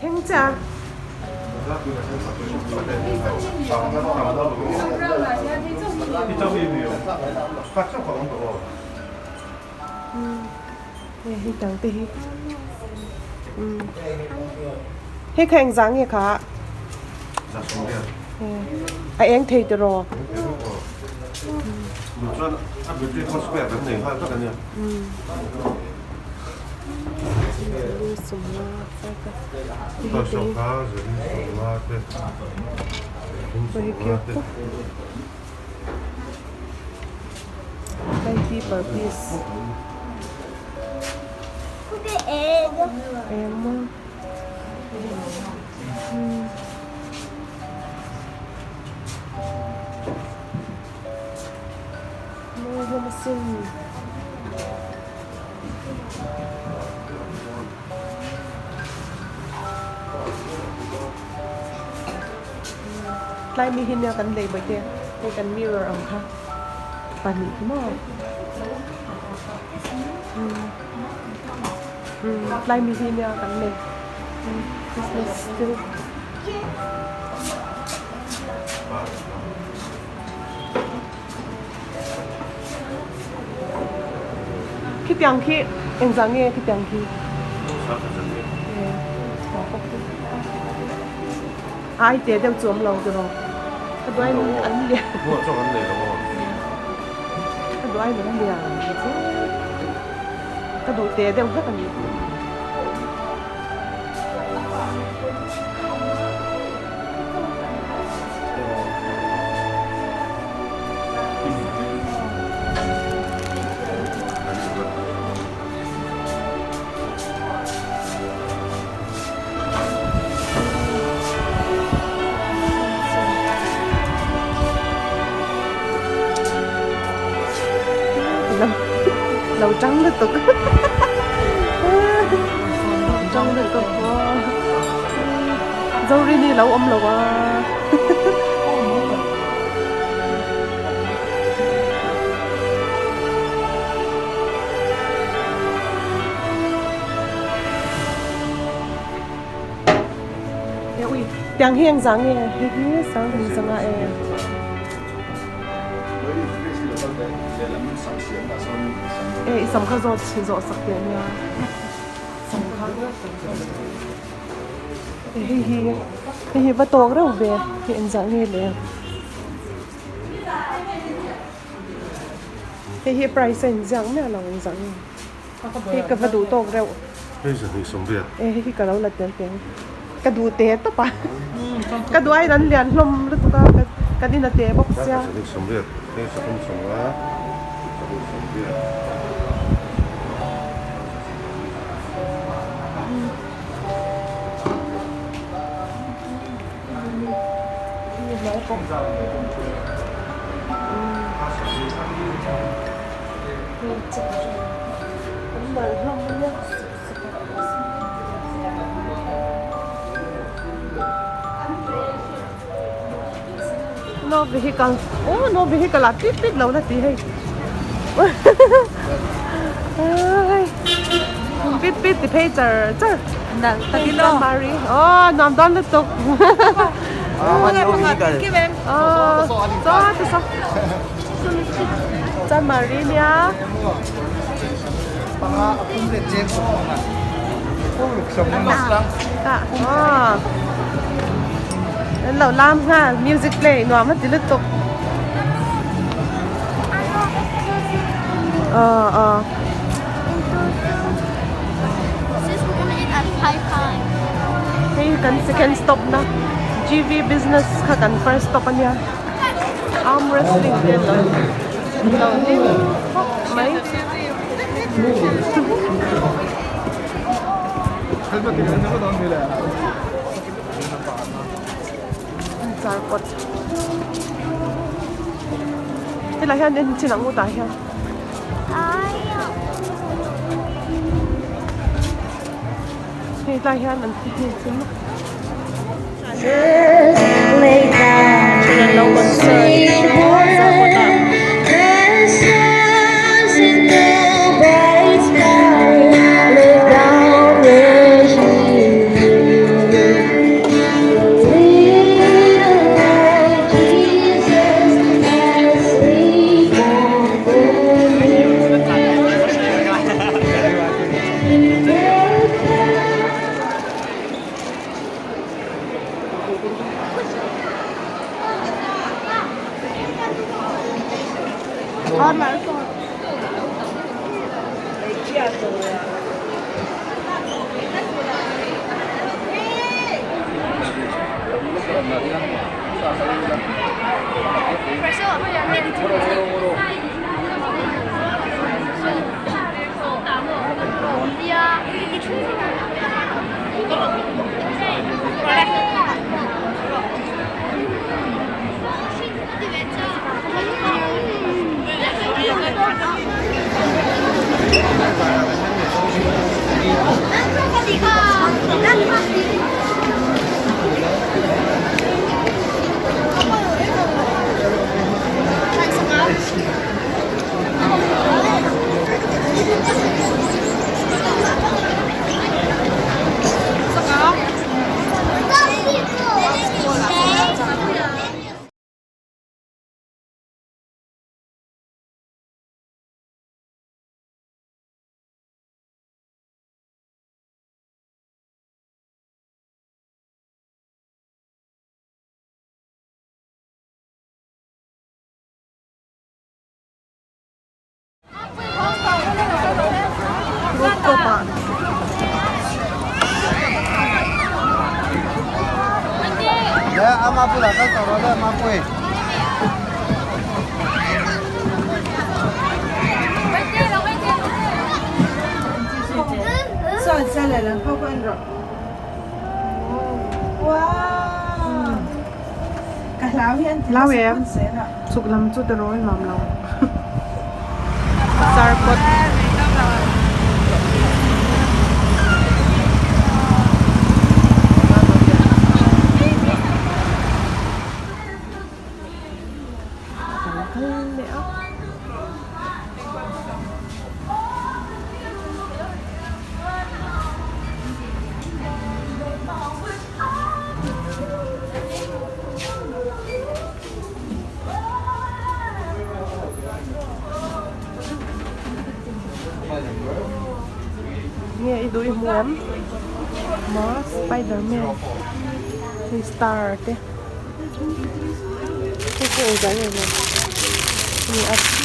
thleng chiah a. Hei hei dang te hi hei kha engzah nge kha a eng thei tiraw Ninety per piece. Eng maw? Mawi hlawm asin. Tlai mi hi nia kan lei bawih te hei kan mirror ang kha pahnih khi maw tlai mi hi nia kan lei Christmas thil. Khitiang khi engzah nge khitiang khi? Ai te deuh chu awm lo tiraw? Ka duai an lian. Ka duai an lian ka duh te deuh hlek a ni. Lo tang lutuk tang lutuk Zorini lo awm lo a. Tiang hi engzah nge hei hi sang hnih zanga e. E i sam kha zawt zawh sak teh nia sam kha. Hei hi hei hi va tawk reuh ve hei engzah nge le hei hi price a inziak miah lo engzah nge hei ka va duh tawk reuh e hei hi ka lo la tel teh ang ka duh teh tawp a ka duh aiin an lian hlawm lutuk a kan in a teh bawk sia. No vehicle oh no vehicle ah pit pit lo la ti hei pit pit ti phei char char mari oh nuam dawn lutuk chuan mari nia An lo lam nghal music play nuam a ti lutuk aw aw hei kan second stop na G_V business kha kan first stop ania arm wrestling te an lo ding khawp mai. Zarkawt helai hian en chin ang u tah hian hei tlai hian an thi hei chin an lo concert zarkawt ah. Rooftop ah Hlau em? Chhuk lam chu ta rawi nuam lo. Zarkawt. Kan kal leh a. Nge i duh i hmu em? Maw spiderman hei star te hei chu engzah nge maw hei a.